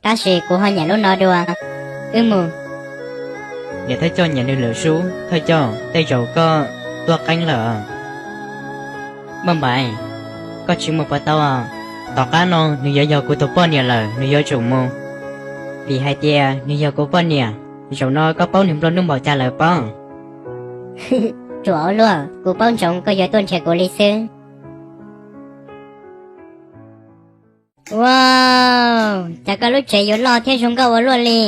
Tab sis kuv ho nyiam lub no dua. Wb mus. Niam Thawj Coj nyiam nws lwm sub. Thawj Coj, tej zaum koj tuaj qeeb lawm. Npauj Npaim, koj tsis mus puas tau? Tom qab no nws yuav yog kuv tus poj niam lawm, nws yuav tsum mus. Vim hais tias nws yog kuv poj niam. Zaum no koj paub nws nplua nuj npaum cas lawm pob? Ruam ua luaj, kuv paub ntsoov koj yuav tuaj nrhiav kuv li xwb. Wow, cas koj lub tsev yuav loj thiab zoo nkauj ua luaj li.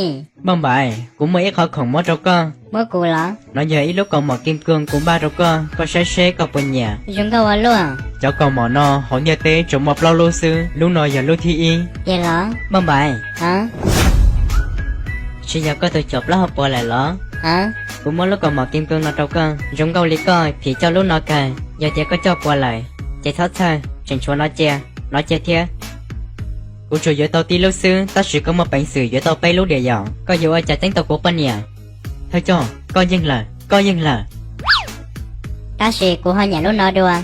Npauj Npaim, kuv muaj ib qho khoom muab rau koj. Muab kuv los? No yog ib lub kaus mom kim cương kuv npaj rau koj, koj saib seb koj puas nyiam. Zoo nkauj ua luaj. Cov kaus mom no hauv ntiaj teb tsuas muaj plaub lub xwb, lub no yog lub thib ib. Tiag los? Npauj Npaim, tsis yog koj tus caum plaub hau puas lawm los? Kuv muab lub kaus mom kim cương no rau koj, zoo nkauj li koj phim coj lub no kawg. Yog tias koj coj puas lawm, ces txhob txhawj, tseem tshuav no cia, no cia thiab. Kuv tsuas yuav tau tib lub xwb, tab sis koj muaj peev xwm yuav tau peb lub diam yom. Koj yuav ua cas txeeb tau kuv poj niam? Thawj Coj, koj yeej lawm, koj yeej lawm. Tab sis kuv ho nyiam lub no dua.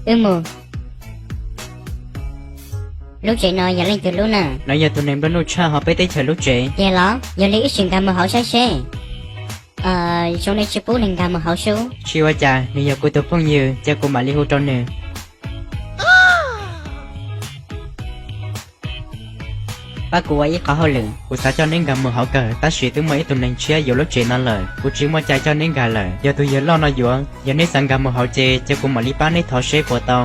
Wb mus. Lub tsev no yog leej twg lub na? No yog tus neeg nplua nuj tshaj hauv peb teb chaws lub tsev. Tiag los? Yog li wb sim nkag mus hauv saib seb. Zoo li tsis pub neeg nkag mus hauv sub. Tsis ua cas, nws yog kuv tus phooj ywg, cia kuv mam li hu rau nws. Pab kuv ua ib qhov hauj lwm, kuv xav coj neb nkag mus hauv kawg, tab sis twb muaj ib tug neeg tshiab yuav lub tsev no lawm, kuv tsis muaj cai coj neb nkag lawm. Yog tus yawg loj no yuav, yog neb xav nkag mus hauv ces cia kuv mam li pab neb thov seb puas tau.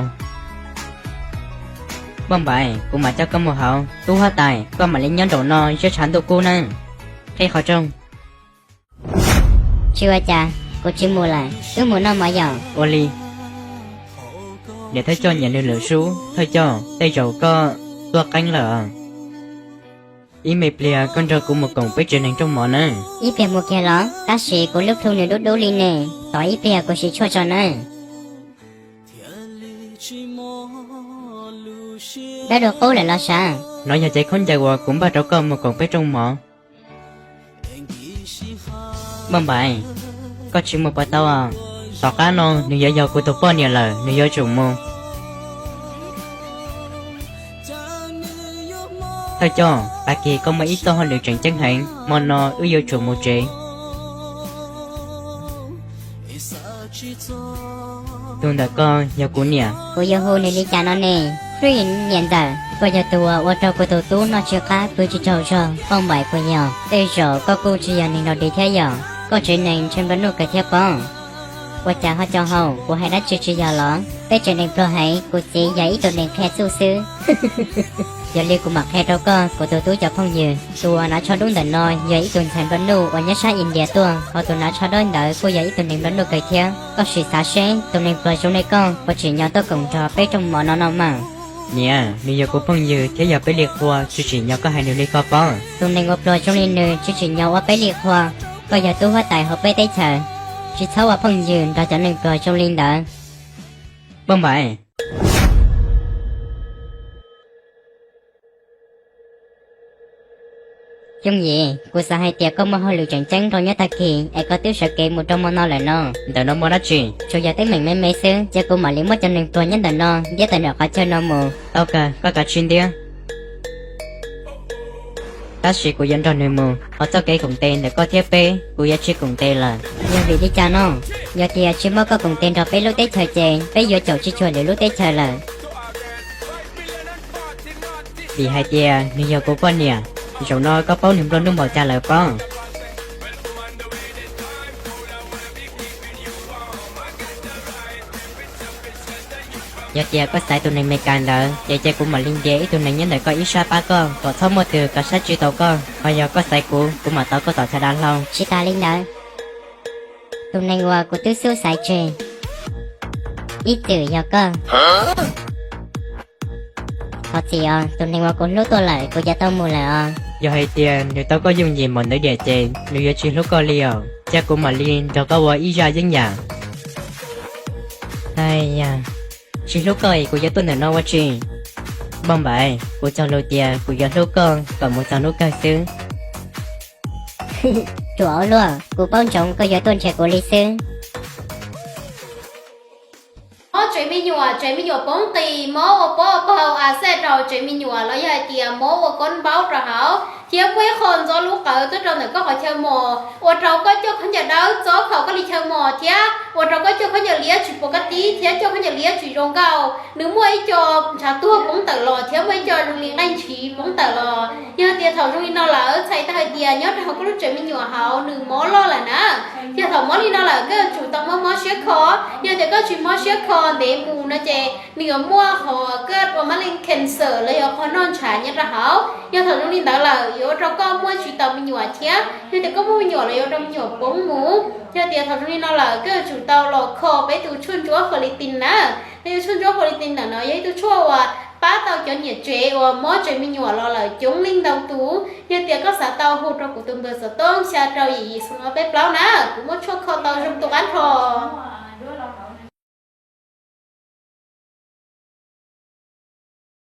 Npauj Npaim, kuv mam coj koj mus hauv. Tub huab tais, koj mam li nyob nraum no ziab tshav ntuj kub nawb. Qhib qhov rooj. Tsis ua cas, kuv tsis mus lawm, wb mus noj mov yom. Ua li. Niam Thawj Coj nyiam nws lwm sub. Thawj Coj, tej zaum koj tuaj qeeb lawm. Ib me pliag koj nrog kuv mus koom peb tsev neeg rooj mov nawb. Ib pliag mus kiag los? Tab sis kuv lub plhu nws dub dub li ne, tos ib pliag kuv siv tshuaj tso nawb. Dab dua qub lawm los sav? No yog cev khaub ncaws uas kuv npaj rau koj mus koom peb rooj mov. Npauj Npaim, koj tsis mus puas tau? Tom qab no nws yuav yog kuv tus poj niam lawm, nws yuav tsum mus. Thawj Coj, tag kis koj muaj ib txoj hauj lwm tseem ceeb heev, hmo no wb yuav tsum mus tsev. Tus ntawm ko yog kuv niam. Kuv yuav hu nws li cas no ne? Hlwb, niam ntxawm, koj yog tus uas ua rau kuv tus tub noj tsis qab pw tsis tsaug zog. Npauj Npaim, puas yog? Tej zaum koj kuj tsis yog neeg nrog dig thiab yom, koj tsev neeg ntshe nplua nuj kawg thiab pob. Ua cas ho co hau, kuv hais dab tsi tsis yog los? Peb tsev neeg pluag heev, kuv txiv yog ib tug neeg qhia txuj xwb. Yog li kuv mam qhia rau koj, kuv tus tub cov phooj ywg, tus uas hnav tsho dub ntawm no yog ib tug ntxhais nplua nuj uas nyob sab India tuaj, ho tus hnav tsho dawb ntawd kuj yog ib tug neeg nplua nuj kawg thiab. Koj sim xav seb tus neeg pluag zoo li koj puas tsim nyog tuaj koom nrog peb rooj mov no no mas? Niam, nws yog kuv phooj ywg thiab yog peb li qhua, tsis tsim nyog koj hais nws li ko pob. Tus neeg uas pluag zoo li nws tsis tsim nyog ua peb li qhua. Koj yog tub huab tais hauv peb teb chaws, tsis txhob ua phooj ywg nrog cov neeg pluag zoo li ntawd. Npauj Npaim. Yooj Yim, kuv xav hais tias koj muaj hauj lwm tseem ceeb rau nyob tag kis es koj twb sawv kev mus rau hmo no lawm no. Ntawm no muaj dab tsi? Tsuas yog teeb meem me me xwb, cia kuv mam li muab cov neeg pluag nyob ntawm no ntiab tawm ntawm qhov chaw no mus. Tau kawg, koj kav tsij ntiab. Tab sis kuv yuav nrog nws mus, ho txoj kev koom tes ntawm koj thiab peb, kuv yuav tsis koom tes lawm. Yog vim li cas no? Yog tias tsis muab koj koom tes nrog peb lub teb chaws ces peb yuav caum tsis cuag lwm lub teb chaws lawm. Vim hais tias nws yog kuv poj niam, zaum no koj paub nws nplua nuj npaum cas lawm pob? Yog tias koj xaiv tus neeg Meskas ntawd, ces cia kuv mam li ntiav ib tug neeg nyob ntawm koj ib sab pab koj, kom txhob muaj twg kov sab tswv tau koj. Ho yog koj xaiv kuv, kuv mam tau koj tom chaw dav hlau. Tsis tas li ntawd, tus neeg uas kuv twb xub xaiv tseg, ib txwm yog koj. Thov txim os, tus neeg uas kuv hlub tuaj lawm, kuv yuav tau mus lawm os. Yog hais tias nws tau koj yooj yim npaum ntawd diam ces nws yuav tsis hlub koj li os. Cia kuv mam li nrog koj ua ib zaj yeeb yam. Hais yam, tsis hlub koj es kuv yuav tuaj ntawm no ua tsi? Npauj Npaim, kuv cog lus tias kuv yuav hlub koj kom mus txog hnub kawg xwb. Ruam ua luaj, kuv paub ntsoov koj yuav tuaj nrhiav kuv li xwb. Ob tsev Me nyuam, tsev me nyuam poob qis, mob ua pob ua pawg a xej rau tsev me nyuam los yog hais tias mob ua koob npaub rau hauv, thiab muaj ib qho ntxoov lub qawv tuaj rau ntawm koj qhov chaw mos ua rau koj coj khaub ncaws dawb txob khaum koj li chaw mos thiab ua rau koj coj khaub ncaws liab tsis pom koj tib thiab coj khaub ncaws liab tsis zoo nkauj. Nws muaj ib co ntshav tuag poob tawm los thiab muaj ib co zoo li nqaij ntshiv poob tawm los. Yog tias thaum zoo li no lawm txhais tau hais tias nyob rau hauv koj lub tsev me nyuam hauv nws mob loj lawm na. Yog thaum mob li no lawm koj yuav tsum tau mob mob siab kho. Yog tias koj tsis mob siab kho ntev mus no ces nws yuav muaj qhov koj ua mab leej cancer los yog qhov noj ntshav nyob rau hauv. Yog thaum zoo li ntawd lawm yuav ua rau koj muaj tsis tau me nyuam thiab. Yog tias koj muaj me nyuam los yuav ua rau me nyuam poob mus. Yog tias thaum zoo li no lawm koj yuav tsum tau los kho peb tus tshuaj ntsuab Follistim na. Peb tus tshuaj ntsuab Follistim ntawm no yog ib tug tshuaj uas pab tau cov niam tsev uas mob tsev me nyuam los lawm coob leej ntau tus. Yog tias koj xav tau hu rau kuv tus npawb xov tooj xya rau yim yim xu ob peb plaub na, kuv muaj tshuaj kho tau zoo tu qab nrho.